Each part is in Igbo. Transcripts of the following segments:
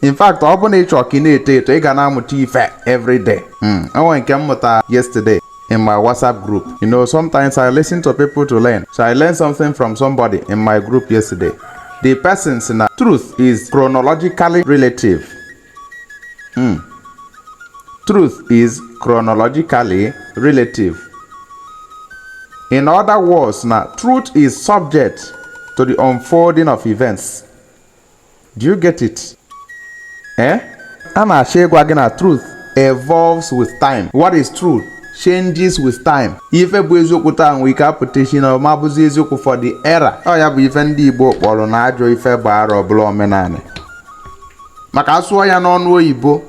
In fact, ọ bụrụ na ị chọrọ ka ị na-eto eto, ị ga na-amụta ife every day. Enwere nke m mụta yesterday in my WhatsApp group. Sometimes I listen to people to learn. So I learned something from somebody in my group yesterday. The person sị na truth is chronologically relative. Truth is chronologically relative. In other words, na truth is subject to the unfolding of events. Do you get it? Eh? A na-achọ ịgwa gị na truth evolves with time. What is truth changes with time. Ife bụ eziokwu taa nwere ike apụta isi na ọma bụzi eziokwu for the era. Ọ ya bụ ife ndị Igbo kpọrọ na ajọ ife bụ arụ ọbụla omenala. Maka asụọ ya n'ọnụ oyibo,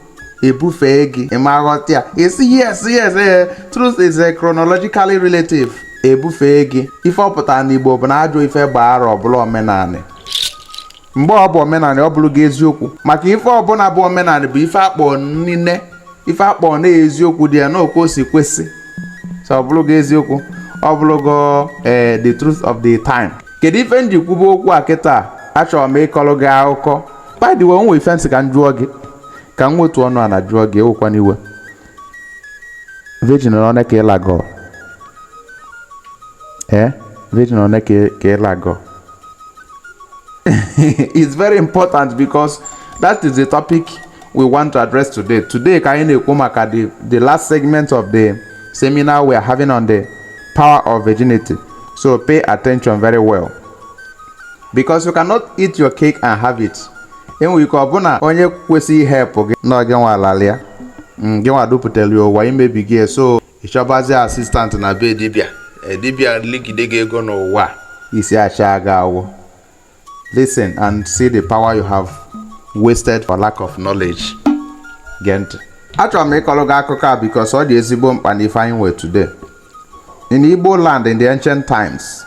ebufee gị, ịma ghọta ya, esi yes, eh, truth is a chronologically relative. Ebufee gị, ife ọ pụtara n'Igbo bụ na ajọ ife bụ arụ ọbụla omenala. Mgbe ọ bụ omenala, ọ bụrụ gị eziokwu, maka ife ọbụla bụ omenala bụ ife akpọ nne, ife akpọ na eziokwu dị ya n'oke o si kwesị. So ọ bụrụ gị eziokwu, ọ bụrụ gị the truth of the time. Kedu ife m ji kwube okwu a kịta? Achọrọ m ịkọrọ gị akụkọ. By the way, o nwere ife nsị ka m jụọ gị, ka m wetu ọnụ a na jụọ gị. Ewekwana iwe. Virgin one ka ị lagọ? Eh, virgin one ka ị lagọ? It's very important because that is the topic we want to address today. Today ka anyị na-ekwu maka the last segment of the seminar we are having on the power of virginity. So pay attention very well, because you cannot eat your cake and have it. Enwere ike ọbụna onye kwesịrị help gị na gị nwa alala ya, gị nwa dupụtara ya ụwa imebi gị. So ịchọbazi assistant na be dibịa, dibịa ligide gị ego n'ụwa, isi acha ga awụ. Listen and see the power you have wasted for lack of knowledge. Gee ntị, achọrọ m ịkọrọ gị akụkọ a because ọ dị ezigbo mkpa n'ife anyị nwere today. In Igbo land in the ancient times,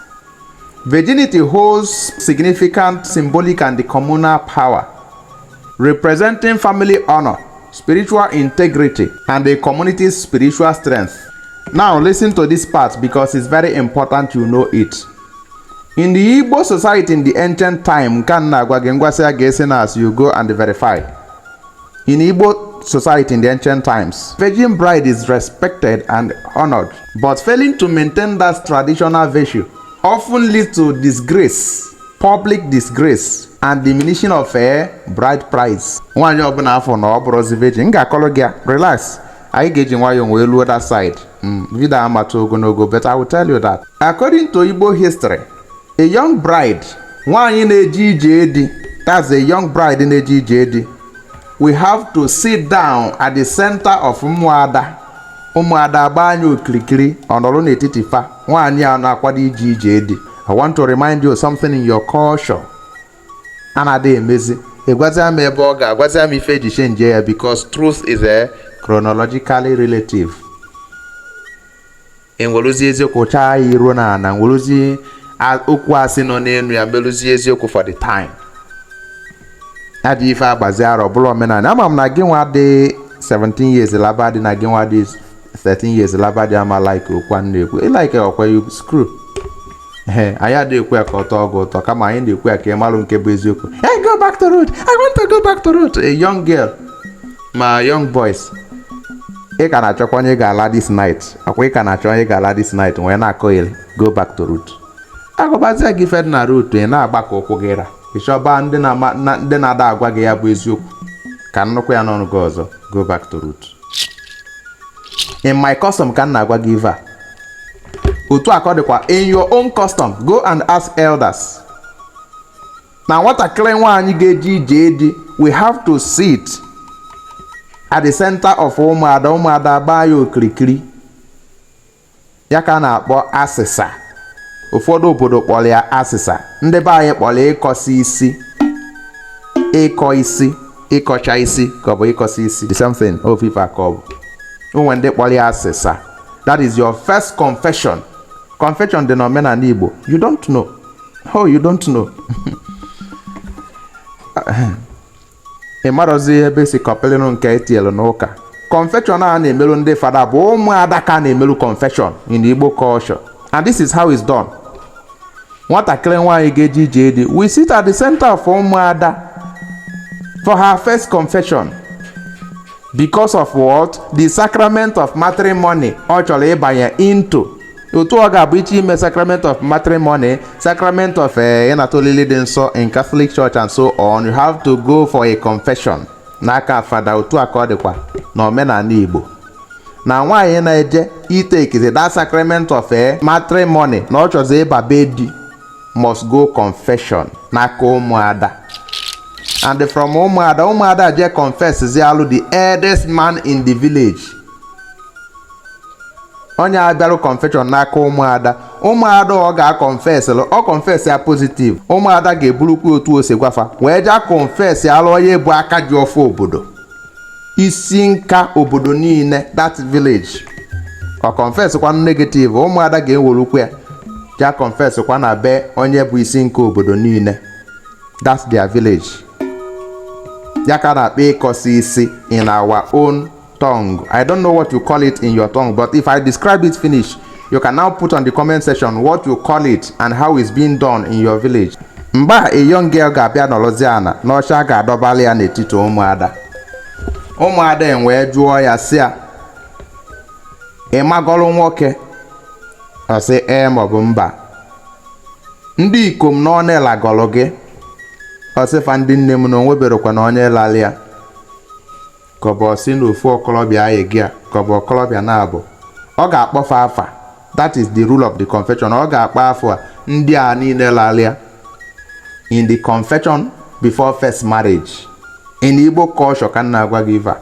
virginity holds significant symbolic and communal power, representing family honor, spiritual integrity, and the community's spiritual strength. Now listen to this part because it's very important you know it. In the Igbo society in the ancient time, nke a m na-agwa gị, ngwasị ya ga-esi na as you go and verify. In Igbo society in the ancient times, virgin bride is respected and honored, but failing to maintain that traditional virtue often leads to disgrace, public disgrace, and diminishing of a bride price. Nwaanyị ọbụla afọ na ọ bụrụzi virgin, m ga-akọrọ gị ya. Relax. Anyị ga-eji nwayọọ wee luo that side. Video amata ogologo, but I will tell you that according to Igbo history, a young bride, nwaanyị na-eje ije di, that's a young bride na-eje ije di, we have to sit down at the center of ụmụada. Ụmụada agba anya okirikiri, ọ nọrọ n'etiti fa. Nwaanyị a na-akwado ije ije di. I want to remind you something in your culture a na-adịghị emezi. Ịgwazia m ebe ọ ga-agwazia m ife eji change ya, because truth is a chronologically relative. Enweruzi eziokwu chaa ya iruo na ana, nweruzi okwu asị nọ n'elu ya, merụzie eziokwu for the time. Adị ife agbazi arọ bụrụ omenala. Ama m na gị nwa dị 17 years laba dị, na gị nwa dị 13 years laba dị, ama like okwu a na-ekwu. Ị like ọkwa, you screw. Ee, anyị adịghị ekwu ya ka ọ tọọ gị ụtọ, kama anyị na-ekwu ya ka ị malụ nke bụ eziokwu. Hey, go back to root. I want to go back to root. A young girl ma young boys, ị ka na-achọkwa onye ga-ala this night, ọkwa ị ka na-achọ onye ga-ala this night, wee na-akọ iri go back to root. Agụbazie gị ife dị na root, ị na-agba ka ụkwụ gị ra, ịchọba ndị ndị na-ada agwa gị ya bụ eziokwu. Ka nnukwu ya n'ọnụ gị ọzọ, go back to root. In my custom ka m na-agwa gị ife a, otu a ka ọ dịkwa in your own custom. Go and ask elders. Na nwatakịrị nwaanyị ga-eji ije di, we have to sit at the center of ụmụada. Ụmụada gbaa ya okirikiri, ya ka a na-akpọ asịsa. Ụfọdụ obodo kpọrọ ya asịsa, ndị be anyị kpọrọ ya ịkọsi isi, ịkọ isi, ịkọcha isi, ka ọ bụ ịkọsi isi, the same thing, ofufe ka ọ bụ. Onwe ndị kpọrọ ya asịsa. That is your first confession. Confession dị n'omenala Igbo. You don't know? Oh, you don't know? Ị marọzi ebe si kọpịlịnụ nke etinyelu n'ụka. Confession a na-emerụ ndị fada bụ ụmụada ka na-emerụ confession in Igbo culture, and this is how it's done. Nwatakịrị nwaanyị ga-eji ije di, we sit at the center of ụmụada. For her first confession. Because of what? The sacrament of matrimony ọ chọrọ ịbanye into. Otu ọ ga-abụ iche ime sacrament of matrimony, sacrament of ịnata olili dị nsọ in Catholic Church and so on, you have to go for a confession n'aka fada. Otu a ka ọ dịkwa na omenala Igbo, na nwaanyị na-eje itekezi that sacrament of matrimony, na ọ chọzi ịba be di, must go confession n'aka ụmụada. And from ụmụada, ụmụada je confess zi alụ the eldest man in the village. Onye abịarụ confession n'aka ụmụada, ụmụada ọ ga-confess, ọ confess ya positive, ụmụada ga-eburukwa otu o si gwafa wee jee confess alụ onye bụ aka ji ọfọ obodo, isi nka obodo niile, that village. Ọ confess kwa negative, ụmụada ga-ewerukwa ya jee confess kwa na be onye bụ isi nka obodo niile, that's their village. Ya ka a na-akpọ ịkọsi isi in our own tongue. I don't know what you call it in your tongue, but if I describe it finish, you can now put on the comment section what you call it and how it's being done in your village. Mgbe a young girl ga-abịa nọrọzi ana n'ọcha, ga-adọbalị ya n'etiti ụmụada. Ụmụada enwee jụọ ya sị ya, "Ị magọlụ nwoke?" Ọ sị ee maọbụ mba. "Ndị ikom n'ọnụ lagọlụ gị?" Ọ sịfa, "Ndị nne m, na onweberekwa na onye lalị ya." Ka ọ bụ ọsị na ofu ọkọlọbịa ayị gị a, ka ọ bụ ọkọlọbịa na-abụ, ọ ga-akpọfe afa. That is the rule of the confession. Ọ ga-akpọ afọ a ndị a niile lalịa in the confession before first marriage in Igbo culture. Ka m na-agwa gị ife a,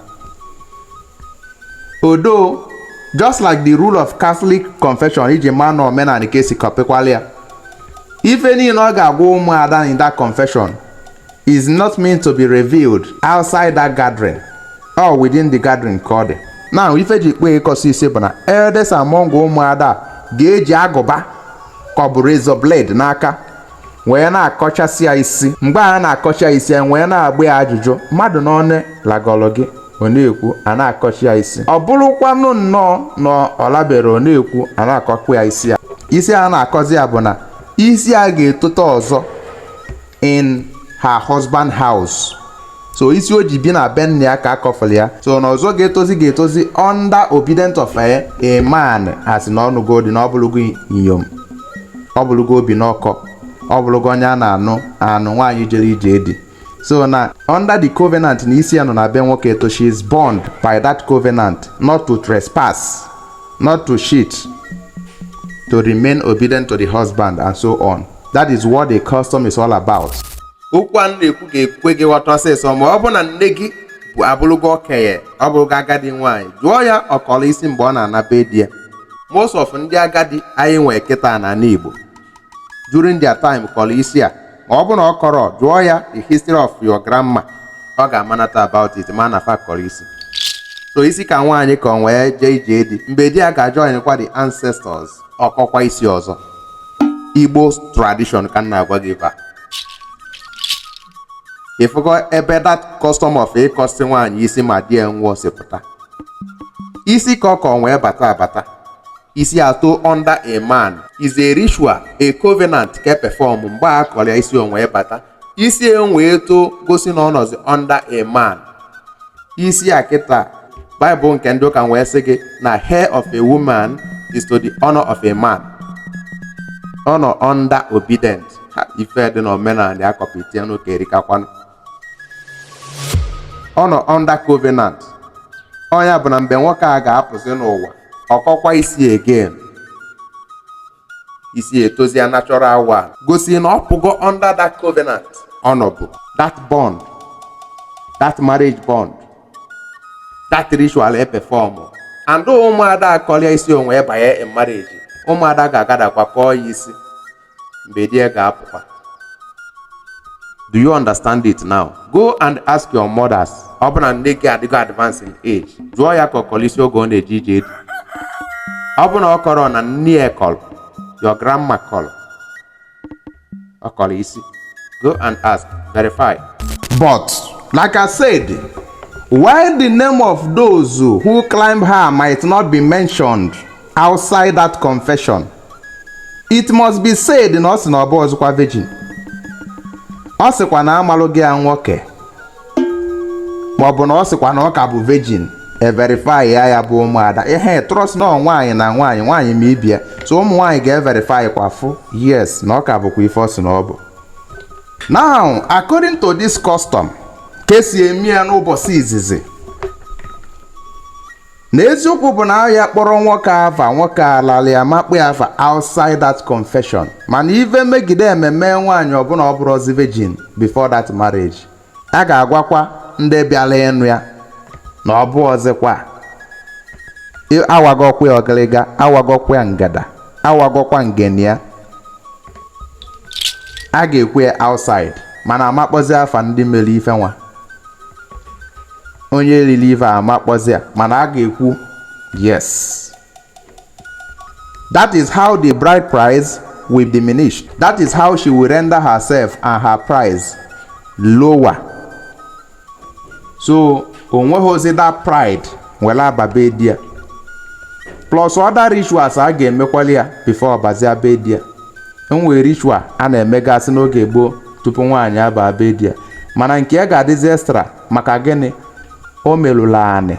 odo, just like the rule of Catholic confession, iji maa na omenala ka esi kọpịkwala ya. Ife niile ọ ga-agwa ụmụada in that confession is not meant to be revealed outside that gathering or within the gathering ka ọ dị. Now, ife ji kpee ịkọsị isi bụ na eldest among ụmụada ga-eji agụba ka ọ bụ razor blade n'aka wee na-akọchasị ya isi. Mgbe a na-akọcha isi ya, wee na-agba ya ajụjụ, mmadụ n'ọnụ lagọlụ gị? Ọ na-ekwu, a na-akọchi ya isi. Ọ bụrụkwanụ nnọọ na ọ labere, ọ na-ekwu, a na-akọkwa ya isi. Ya isi a na-akọzi ya bụ na isi a ga-etote ọzọ in her husband house. So isi o ji bi na be nna ya ka akọfụrụ ya, so na ọzọ ga-etozi ga-etozi under obedient of a man, as na ọnụgo dị na ọ bụrụgo inyom, ọ bụrụgo obi n'ọkọ, ọ bụrụgo onye a na-anụ anụ, nwaanyị jere ije dị. So na under the covenant na isi ya nọ na be nwoke to, she is bound by that covenant not to trespass, not to cheat, to remain obedient to the husband and so on. That is what the custom is all about. Okwu a m na-ekwu ga-ekwe gị ghọta ọsịsọ ma ọ bụ na nne gị bụ abụrụgo okenye, ọ bụrụgo agadi nwaanyị, jụọ ya ọkọrọ isi mgbe ọ na-ana be di ya. Most of ndị agadi anyị nwee kịta n'ala Igbo during their time kọrọ isi a. Ma ọ bụ na ọ kọrọ, jụọ ya the history of your grandma, ọ ga-amanata about it, ma na fa kọrọ isi. So isi ka nwaanyị ka ọ wee jee ije di, mgbe di ya ga-join kwa the ancestors, ọkọkwa isi ọzọ. Igbo tradition ka m na-agwa gị ba. Ịfụgo ebe that custom of ịkọsị nwaanyị isi ma di ya nwụọ si pụta? Isi ka ọ ka ọ wee bata abata, isi atọ under a man is a ritual, a covenant ka e perform. Mgbe a kọrọ ya isi, onwe bata, isi e wee too, gosi na ọ nọzi under a man. Isi a kịta, Baịbụl nke ndị ụka wee sị gị na hair of a woman is to the honor of a man. Ọ nọ under obedient. Ha, ife dị n'omenala akọpitie n'ụka erikakwanụ. Ọ nọ under covenant. Ọnya bụ na mgbe nwoke a ga-apụzi n'ụwa, ọkọkwa isi again, isi etozie natural one, gosi na ọ pụgo under that covenant ọ nọbụ, that bond, that marriage bond, that ritual e perform. And ụmụada akọrịa isi onwe banye in marriage, ụmụada ga-agadakwa kọọ ya isi mgbe di ya ga-apụkwa. Do you understand it now? Go and ask your mothers. Ọ bụ na nne gị adịgo advance in age, jụọ ya ka ọ kọrọ isi oge ọ na-eje ije di. Ọ bụ na ọ kọrọ, na nne ya kọrọ, your grandma kọrọ, ọ kọrọ isi. Go and ask, verify. But like I said, while the name of those who climb her might not be mentioned outside that confession, it must be said na ọ sị na ọ bụ ọzọkwa virgin. Ọ sịkwa na amalụ gị ya nwoke. Maọbụ na ọ sịkwa na ọ ka bụ virgin, e verify ya. Ya bụ ụmụada ihe trust na nwaanyị na nwaanyị nwaanyị ma ibia, so ụmụ nwaanyị ga-everify kwa fụ yes, na ọ ka bụkwa ife ọ sị na ọ bụ. Now, according to this custom ka esi eme ya n'ụbọchị izizi, na eziokwu bụ na ya kpọrọ nwoke afa, nwoke alala ya makpụ ya afa outside that confession. Mana ife megide ememe nwaanyị ọbụla ọ bụrụzi virgin before that marriage, a ga-agwakwa ndị bịara ịnụ ya na ọ bụ ọzịkwa awagọkwa ya ọgịlịga, awagọkwa ya ngada, awagọkwa ngeni ya. A ga-ekwu ya outside, mana amakpọzi afa ndị mere ife nwa. Onye riri ife a, amakpọzi ya, mana a ga-ekwu yes. That is how the bride price will diminish. That is how she will render herself and her price lower. So o nweghịzi that pride were aba be di ya, plus other rituals a ga-emekwali ya before ọbazia be di ya. Enwere ritual a na-emegasị n'oge gboo tupu nwaanyị aba be di ya, mana nke ya ga-adịzi extra. Maka gịnị? O merụla anị.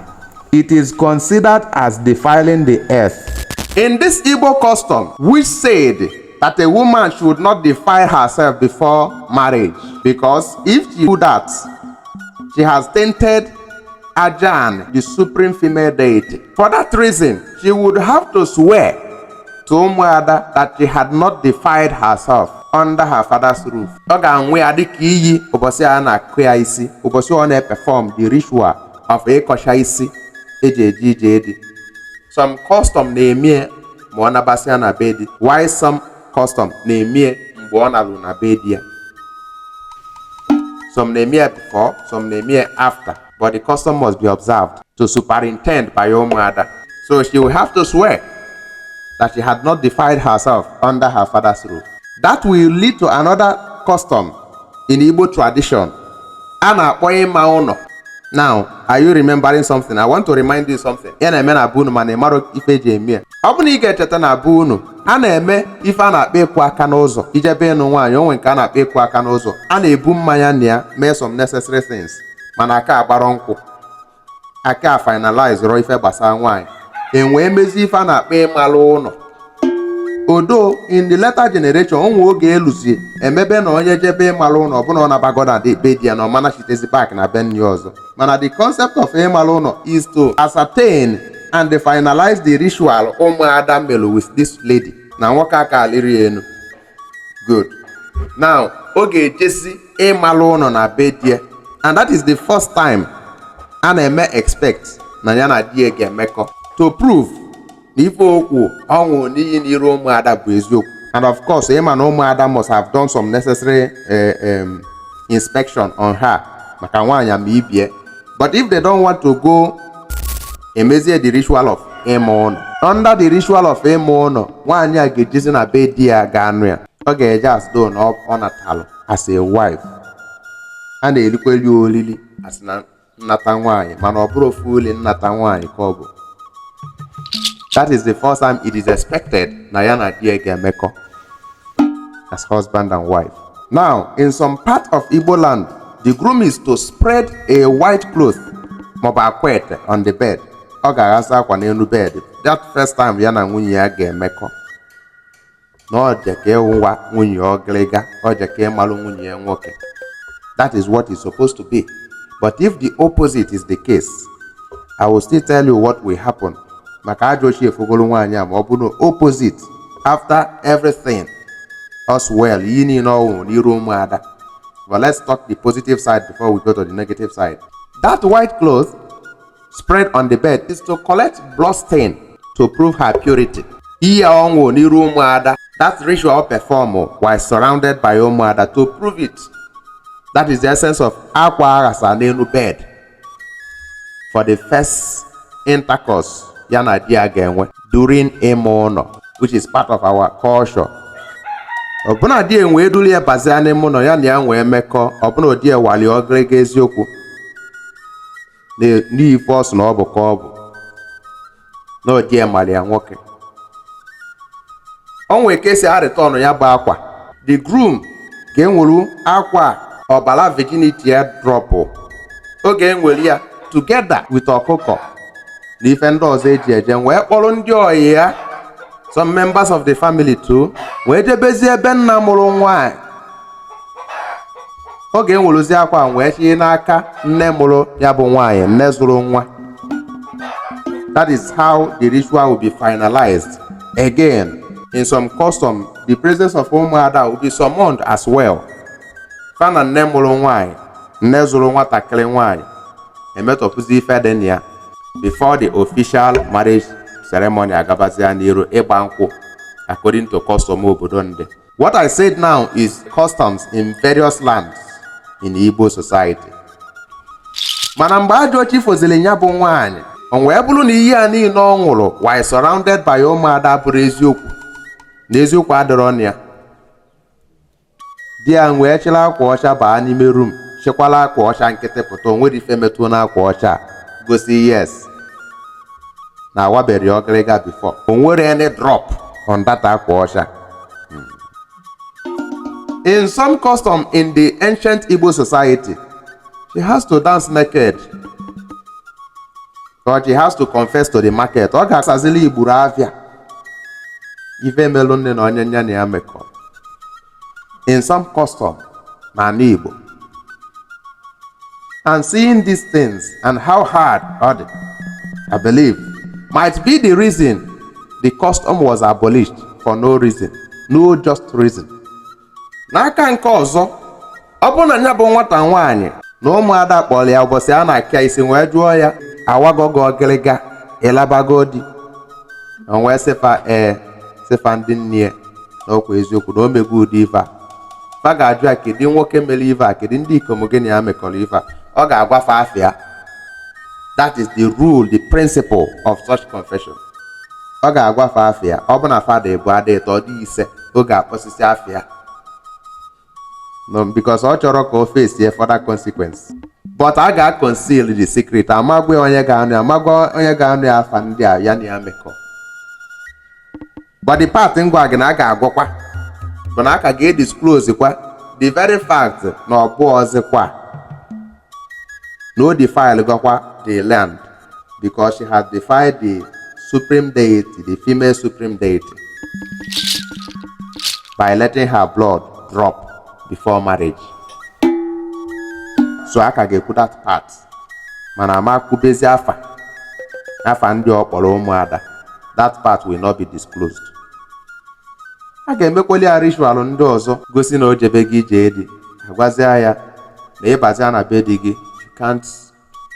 It is considered as defiling the earth. In this Igbo custom, which said that a woman should not defile herself before marriage, because if she do that, she has tainted Ajan, the supreme female deity. For that reason, she would have to swear to ụmụada that she had not defiled herself under her father's roof. Ọ ga-anwụ ya dịka iyi ụbọchị a na-akụ ya isi, ụbọchị ọ na-eperform the ritual of ịkọcha isi eji eje ije dị. Some custom na-emie ma ọ nabasịa na be di, while some custom na-emie mgbe ọ nalụ na be di ya. Some na-eme ya before, some na-eme ya after, but the custom must be observed to superintend by ụmụada. So she will have to swear that she had not defiled herself under her father's roof. That will lead to another custom in Igbo tradition a na-akpọ ịma ụlọ. Now, are you remembering something? I want to remind you something. Ya na-eme na be unu, mana ị mara ife eji eme ya. Ọ bụ na ị ga-echeta, na be unu a na-eme ife a na-akpọ ịkwụ aka n'ụzọ ijebe ịnụ nwaanyị. O nwe nke a na-akpọ ịkwụ aka n'ụzọ. A na-ebu mmanya na ya, mee some necessary things, mana aka agbara nkwụ, aka finalize rọ ife gbasara nwaanyị, enwee mezi ife a na-akpọ ịmalụ ụlọ. Odo in the later generation, onwe oge eluzie emebe na onye jebe ịmalụ ụlọ, ọbụna ọ nabago na be di ya, na ọmana chitezi back na be nne ọzọ. Mana the concept of ịmalụ ụlọ is to ascertain and finalize the ritual ụmụada melu with this lady, na nwoke aka alịrị ya enu. Good. Now, ọ ga-ejesi ịmalụ ụlọ na be di ya, and that is the first time a na-eme expect na ya na di ya ga-emekọ, to prove na ife okwu ọnwụ n'iyi n'iru ụmụada bụ eziokwu. And of course, ịma na ụmụada must have done some necessary inspection on her, maka nwaanyị ma ibie. But if they don't want to go, emezie the ritual of ịma ụlọ. Under the ritual of ịma ụlọ, nwaanyị a ga-ejezi na be di ya ga-anụ ya. Ọ ga-eje as though na ọ natalụ as a wife. A na-erikweli oriri as na nnata nwaanyị, mana ọ bụrụ ofu uli nnata nwaanyị ka ọ bụ. That is the first time it is expected na ya na di ya ga-emekọ as husband and wife. Now, in some part of Igbo land, the groom is to spread a white cloth maọbụ akwa ete on the bed. Ọ ga-aghasa akwa n'elu bed that first time ya na nwunye ya ga-emekọ, na ọ je ka ịwụwa nwunye ọgịrịga, ọ je ka ịmalụ nwunye ya nwoke. That is what is supposed to be. But if the opposite is the case, I will still tell you what will happen, maka ajọ ochie efogolu nwaanyị a. Ma ọ bụrụ opposite, after everything us well, iyi niile ọwụ n'iru ụmụada. But let's talk the positive side before we go to the negative side. That white cloth spread on the bed is to collect blood stain to prove her purity. Iyi ọnwụ n'iru ụmụada, that ritual perform while surrounded by ụmụada to prove it. That is the essence of akwa aghasa n'elu bed for the first intercourse ya na di ya ga-enwe during ịma ụlọ, which is part of our culture. Ọbụna di enwee duru ya bazia n'ime ụlọ, ya na ya nwee mmekọ, ọbụna di ya walie ọgịrịga eziokwu n'ife ọ sị na ọ bụ ka ọ bụ na odi ya mara ya nwoke. O nwee ka esi arịtọnụ ya bụ akwa. The groom ga-enwuru akwa a ọbara virginity ya drop, ọ Oge enwere ya together with ọkụkọ na ife ndị ọzọ eji eje, wee kpọrọ ndị ọyị ya, some members of the family too, wee jebezie ebe nna mụrụ nwaanyị. Oge enweruzi akwa wee chie n'aka nne mụrụ ya bụ nwaanyị, nne zụrụ nwa. That is how the ritual will be finalized. Again, in some custom, the presence of ụmụada will be summoned as well. Fa na nne mụrụ nwaanyị, nne zụrụ nwatakịrị nwaanyị, emetọpụzi ife dị na ya before the official marriage ceremony agabazia n'iru, ịgba nkwụ according to custom obodo ndị. What I said now is customs in various lands in Igbo society. Mana mgbe ajọ chi fozili ya bụ nwaanyị, o wee bụrụ na ihe a niile ọ nwụrụ while surrounded by ụmụada bụrụ eziokwu, na eziokwu adịrọ na ya. Di ya wee chịrị akwa ọcha baa n'ime room, chịkwala akwa ọcha nkịtị pụta. O nwere ife metụ n'akwa ọcha gosi yes na awabere ọgịrịga before. O nwere any drop on that akwa ọcha. In some custom in the ancient Igbo society, she has to dance naked or she has to confess to the market. Ọ ga-asazili igburu afịa ife melụ nne na onye nya na ya mekọ. In some custom n'ala Igbo, and seeing these things and how hard ọ dị, I believe might be the reason the custom was abolished for no reason, no just reason. N'aka nke ọzọ, ọ bụrụ na ya bụ nwata nwaanyị na ụmụada kpọrọ ya ụbọchị a na-akịa isi wee jụọ ya, awagogo ọgịrịga, ịlabago di, o wee sịfa ee, sịfa ndị nne ya na ọkwa eziokwu na o mego ụdị ife a, fa ga-ajụ ya, kedu nwoke mere ife a? Kedu ndị ikom gị na ya mekọrọ ife a? Ọ ga-agwafe afịa. That is the rule, the principle of such confession. Ọ ga-agwafe afịa. Ọ bụ na fada ebu ada ịtọ, ọ dị ise, oge akpọsisi afịa no, because ọ chọrọ ka o face further consequence. But a ga-conceal the secret. Amagwa onye ga-anụ ya, amagwa onye ga-anụ ya afa ndị a ya na ya mekọ. But the part ngwa gị na a ga-agwakwa bụ na a ka ga-edisclose kwa the very fact na ọ bụ ọzịkwa na o defile gakwa the land, because she has defied the supreme deity, the female supreme deity, by letting her blood drop before marriage. So a ka ga-ekwu that part, mana ama kwubezi afa afa ndị ọ kpọrọ ụmụada. That part will not be disclosed. A ga-emekwali ya ritual ndị ọzọ gosi na o jebe gị ije dị, agwazia ya na ịbazia na be di gị, you can't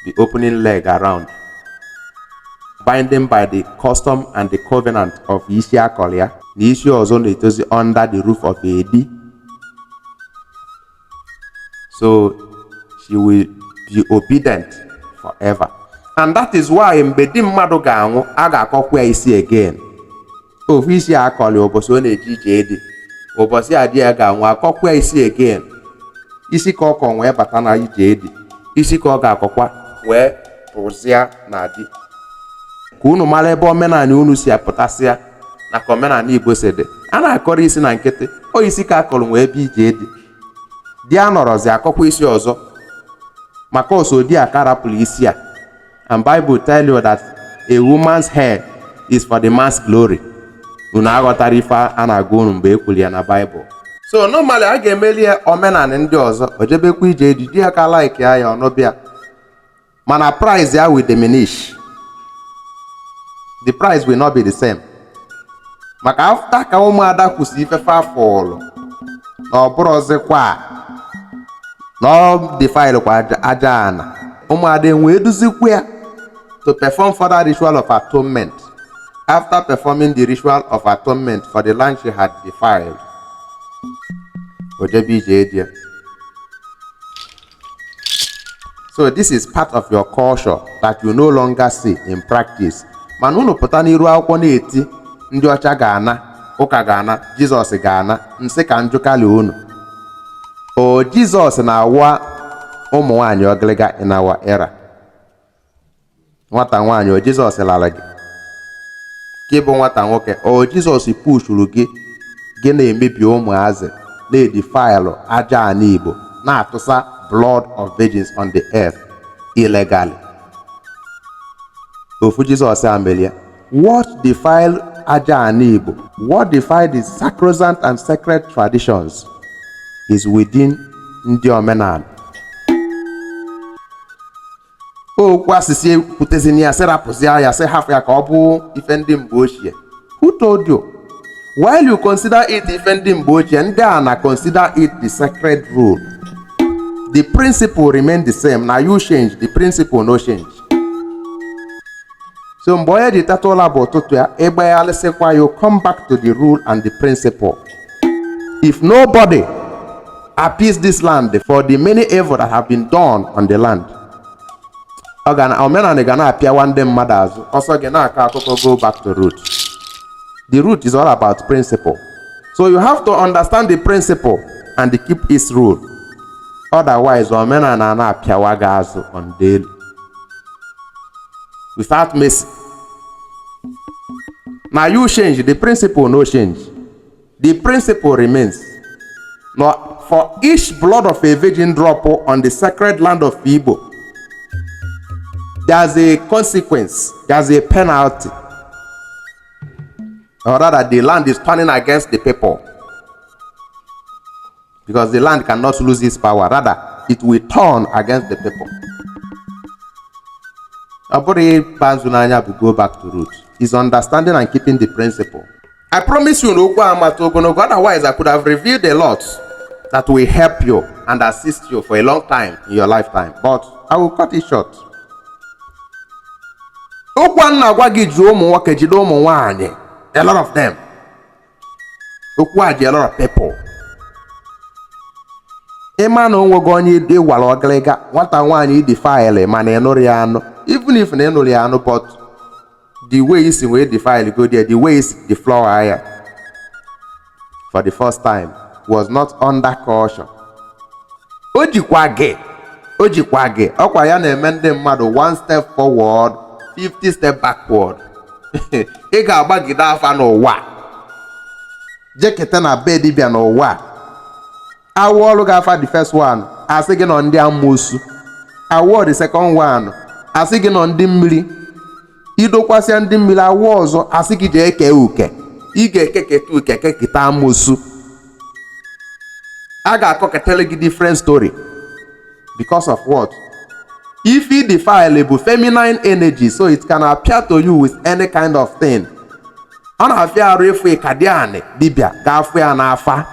be opening leg around, binding by the custom and the covenant of isi akọrọ ya na isi ọzọ na-etozi under the roof of a di. So she will be obedient forever, and that is why mgbe di mmadụ ga-anwụ, a ga-akọkwa ya isi again. Ofu isi a akọrọ ụbọchị ọ na-eje ije dị, ụbọchị a di ya ga-anwụ, akọkwa ya isi again. Isi ka ọ kọ wee bata na ije dị, isi ka ọ ga-akọkwa wee pụzịa na di. Ka unu mara ebe omenala unu si apụtasịa na ka omenala Igbo si dị. A na-akọrọ isi na nkịtị o, isi ka akọrọ wee ebe ije dị, di a nọrọzi akọkwa isi ọzọ, maka oso di a ka rapụrụ isi a. And Bible tell you that a woman's hair is for the man's glory. Unu aghọtara ife a na-agwa unu mgbe e kwuru ya na Bible. So normally a ga-emeli ya omenala ndị ọzọ, o jebekwa ije di, di ya ka like ya, ya ọnụbịa, mana price ya will diminish. The price will not be the same, maka after ka ụmụada kwụsị ifefe afọ ụlụ na ọ bụrụzikwa na ọ defile kwa aja ana, ụmụada enwee duzikwa ya to perform further ritual of atonement. After performing the ritual of atonement for the land she had defiled, o jebe ije di ya. So this is part of your culture that you no longer see in practice. Mana unu pụta n'iru akwụkwọ na-eti ndị ọcha ga-ana, ụka ga-ana, Jizọs ga-ana. Nsị ka njụkali unu, o Jizọs na-awa ụmụ nwanyị ọgịlịga in our era? Nwata nwaanyị, o Jizọs lara gị? Gị bụ nwata nwoke, o Jizọs pushuru gị, gị na-emebi ụmụazị, na-edefile aja ana Igbo, na-atụsa blood of virgins on the earth? illegally. Ofu Jizọs amelia. What defile aja ana Igbo, what defile the sacrosanct and sacred traditions is within ndị omenala. Okwu asịsị ekwutezina ya, sị rapụzia ya, sị hafụ ya ka ọ bụ ife ndị mgbe ochie. Who told you? While you consider it ife ndị mgbe ochie, ndị a na consider it the sacred rule. The principle remain the same. Na you change the principle, no change. So mgbe onye ji teta ụla bụ ụtụtụ ya, ịgbaghalịsịkwa, you come back to the rule and the principle. If nobody appease this land for the many evil that have been done on the land, ọ ga na omenala ga na-apịawa ndị mmadụ azụ ọsọ gị na-akọ akụkọ. Go back to root. The root is all about principle, so you have to understand the principle and keep its rule. Otherwise, omenala na-apịawa gị azụ on daily without mercy. Na you change the principle, no change. The principle remains. Now, for each blood of a virgin drop on the sacred land of Igbo, there's a consequence, there's a penalty, or rather, the land is turning against the people, because the land cannot lose its power. Rather, it will turn against the people. Ọ bụrụ ịba nzu n'anya bụ go back to root is understanding and keeping the principle. I promise you na okwu a amata ogologo. Otherwise, I could have revealed a lot that will help you and assist you for a long time in your lifetime, but I will cut it short. Okwu a na-agwa gị ji ụmụ nwoke, jide ụmụ nwanyị, a lot of them. Okwu a ji a lot of people. Ịma na onwego onye ịwara ọgịrịga nwata nwaanyị defile, mana ị nụrụ ya anụ, even if na ị nụrụ ya anụ, but the way isi wee defile go there, the way isi deflower ya for the first time was not under caution. O jikwa gị, o jikwa gị. Ọkwa ya na-eme ndị mmadụ one step forward, 50 step backward. Ị ga-agbagide afa n'ụwa, jeketa na be dibịa n'ụwa, awụ ọrụ gị afa. The first one, asị gị nọ ndị amoosu. Awụọ the second one, asị gị nọ ndị mmiri. Idokwasịa ndị mmiri, awụ ọzọ, asị gị jee kee uke. Ị ga-ekeketa uke, keketa amoosu. A ga-akọketara gị different story. Because of what? If you defile bụ feminine energy, so it can appear to you with any kind of thing. Ọ na-afịa arụ ịfụ ịkadị dibịa ga-afụ ya n'afa,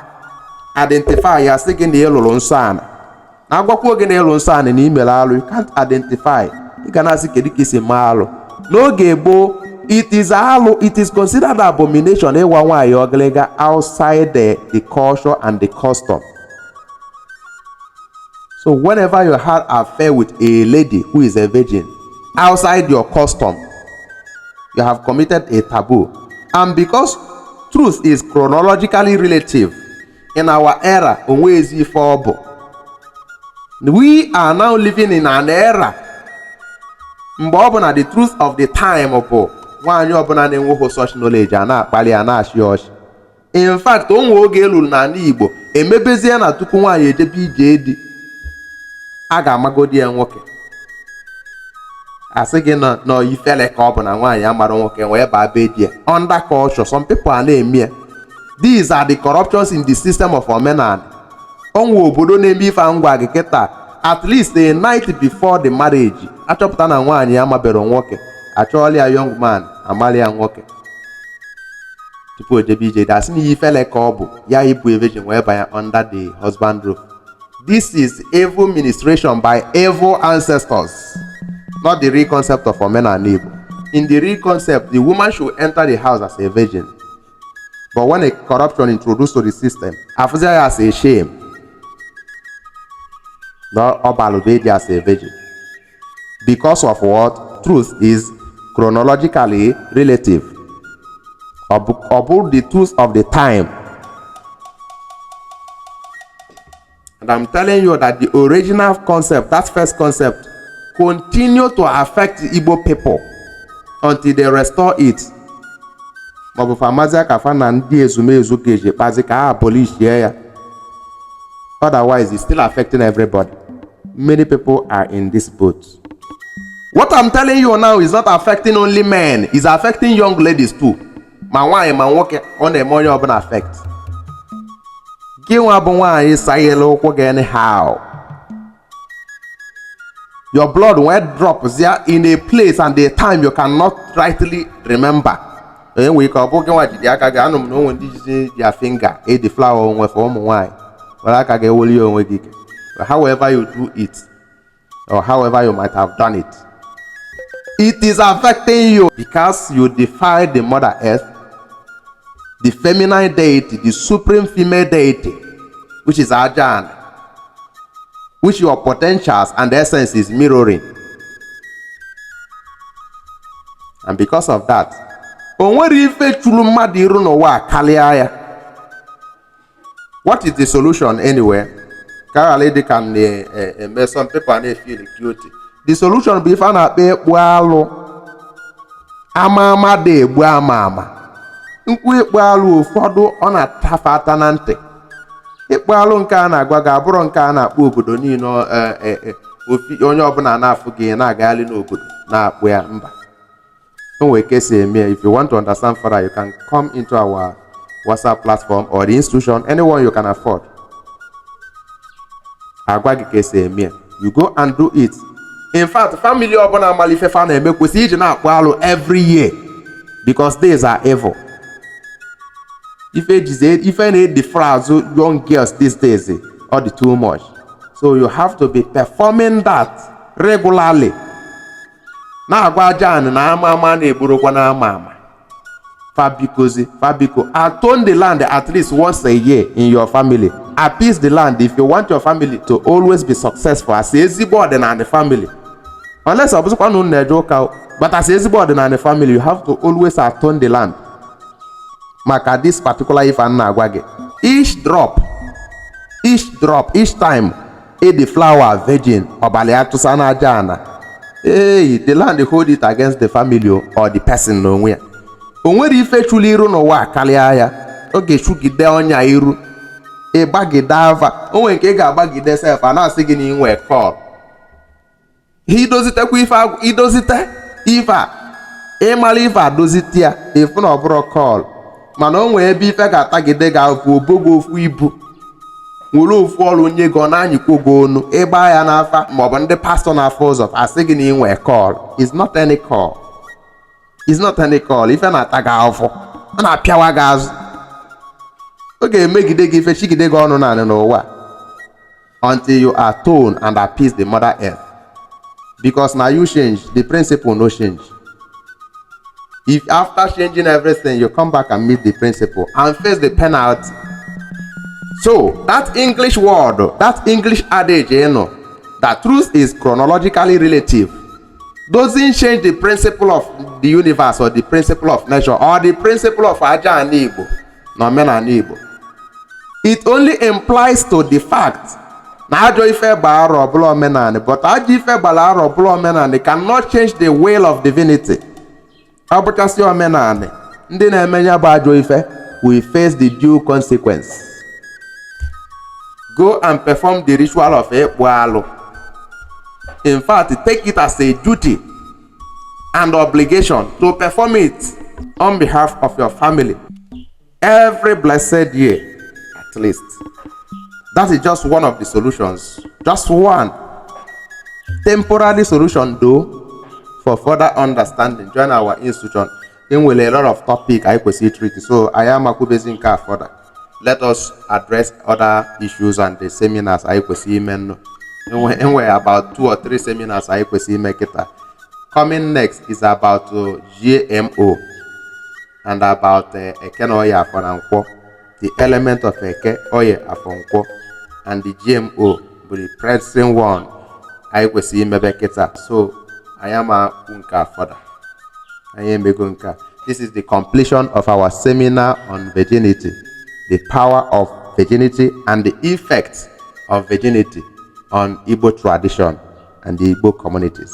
identify ya, sị gị na ị lụrụ nsọ ana. Na agwakwuo gị na ịlụ nsọ ana na imere alụ, you can't identify. Ị ga na-asị, kedu ka isi maa alụ? N'oge gboo, it is alụ, it is considered abomination ịwa nwaanyị ọgịlịga outside the culture and the custom. So whenever you had affair with a lady who is a virgin outside your custom, you have committed a taboo. And because truth is chronologically relative, in our era, onwezi ife ọ bụ. We are now living in an era mgbe ọ bụ na the truth of the time bụ nwaanyị ọbụla na-enweghị such knowledge, a na-akpali a, na-achị ọchị. In fact, o nwee oge eluru n'ala Igbo, emebezie na tupu nwaanyị ejebe ije di, a ga-amagodi ya nwoke. Asị gị na nọ ifele ka ọ bụ na nwaanyị amara nwoke wee baa be di ya. Under culture, some people a na-eme ya. These are the corruptions in the system of omenala. Onwe obodo na-eme ife ngwa gị kịta, at least a night before the marriage, achọpụta na nwaanyị amabero nwoke, achọọla ya young man, amala ya nwoke tupu o jebe ije. Dasị na ifele ka ọ bụ ya ịbụ a virgin wee banye under the husband roof. This is evil ministration by evil ancestors, not the real concept of omenala Igbo. In the real concept, the woman should enter the house as a virgin, but when a corruption introduced to the system, afụzia ya as a shame na ọ balụ be di as a virgin. Because of what? Truth is chronologically relative. Ọ bụ the truth of the time. And I'm telling you that the original concept, that first concept, continue to affect the Igbo people until they restore it, maọbụ famazia ka fa na ndị ezumezu ga-eji kpazi ka a abolishie ya. Otherwise, it's still affecting everybody. Many people are in this boat. What I'm telling you now is not affecting only men, it's affecting young ladies too. Ma nwaanyị ma nwoke, ọ na-eme onye ọbụla affect. Gị nwa bụ nwaanyị saghela ụkwụ gị anyhow, your blood wee drop there in a place and a time you cannot rightly remember. Onye nwere ike ọ bụ gị nwa jide aka gị. Anụ m na onwe ndị jizi their finger edi flower onwe for ụmụ nwaanyị were aka gị eweli onwe gị ike. But however you do it or however you might have done it, it is affecting you because you defy the Mother Earth, the feminine deity, the supreme female deity, which is Ajan, which your potentials and essence is mirroring. And because of that, o nwere ife churu mmadụ iru n'ụwa a karịa ya. What is the solution anyway? Ka a ghara ịdị ka m na-eme, some people na-efeel guilty. The solution bụ ife a na-akpọ ịkpụ alụ. Ama ama dị egbu ama ama. Nkwụ ịkpụ alụ, ụfọdụ ọ na-atafe ata na ntị. Ịkpụ alụ nke a na-agwa gị abụrọ nke a na-akpọ obodo niile, onye ọbụla na-afụ gị na-agagharị n'obodo na-akpụ ya. Mba, o nwere ka esi eme ya. If you want to understand further, you can come into our WhatsApp platform or the institution, anyone you can afford. Agwa gị ka esi eme ya, you go and do it. In fact, family ọbụla amala ife fa na-eme kwesịrị iji na-akpụ alụ every year, because days are evil. Ife ejizi ife na-edefrazu young girls these days, ọ dị too much, so you have to be performing that regularly, na-agwa ajan na ama ama na-egburokwa na ama ama. Fabikozi fabiko, atone the land at least once a year in your family. Appease the land if you want your family to always be successful as ezigbo ọdịnala family, unless ọ bụzikwa na unu na-eje ụka o, but as ezigbo ọdịnala family, you have to always atone the land maka this particular ife a na-agwa gị. Each drop, each drop, each time the flower virgin ọbala ya tụsa n'aja ana, hey, the land hold it against the family o, or the person n'onwe ya. O nwere ife chụrụ iru n'ụwa karịa ya. Ọ ga-echugide ọnya iru ịgbagide ava. O nwere nke ị ga-agbagide sef, a na-asị gị na inwe call. Idozitekwa ife agwụ, idozite ife a, ịmara ife a, dozite ya, ịfụ na ọ bụrụ call. Mana o nwee ebe ife ga-atagide gị afụ obogo ofu ibu nwere ofu ọrụ nye gị, ọ na-anyịkwo gị onu. Ịgba ya n'afa maọbụ ndị pastọ na-afụ ụzọ asị gị na inwe call. Is not any call, is not any call. Ife na-ata gị afụ, ọ na-apịawa gị azụ, ọ ga-emegide gị ife, chigide gị ọnụ naanị n'ụwa until you atone and appease the Mother Earth, because na you change, the principle no change. If after changing everything you come back and meet the principle and face the penalty. So that English word, that English adage, that truth is chronologically relative, doesn't change the principle of the universe or the principle of nature or the principle of aja ana Igbo na omenala Igbo. It only implies to the fact na ajọ ife gbara arọ ọbụla omenala, but ajọ ife gbara arọ ọbụla omenala cannot change the will of divinity. Ọ bụchasị omenala, ndị na-eme ya bụ ajọ ife will face the due consequence. Go and perform the ritual of ịkpụ alụ. In fact, take it as a duty and obligation to perform it on behalf of your family every blessed year at least. That is just one of the solutions, just one temporary solution though. For further understanding, join our institution. Enwere a lot of topic anyị kwesịrị treat, so anyị amakwubezi nke a further. Let us address other issues and the seminars anyị kwesịrị ime nnụ. Enwe about two or three seminars anyị kwesịrị ime kịta. Coming next is about GMO and about Eke na Oye, Afọ na Nkwọ, the element of Eke, Oye, Afọ, Nkwọ, and the GMO bụ the pressing one anyị kwesịrị imebe kịta. So anyị ama kwu nke a further. Anyị emego nke a. This is the completion of our seminar on virginity, the power of virginity and the effect of virginity on Igbo tradition and the Igbo communities.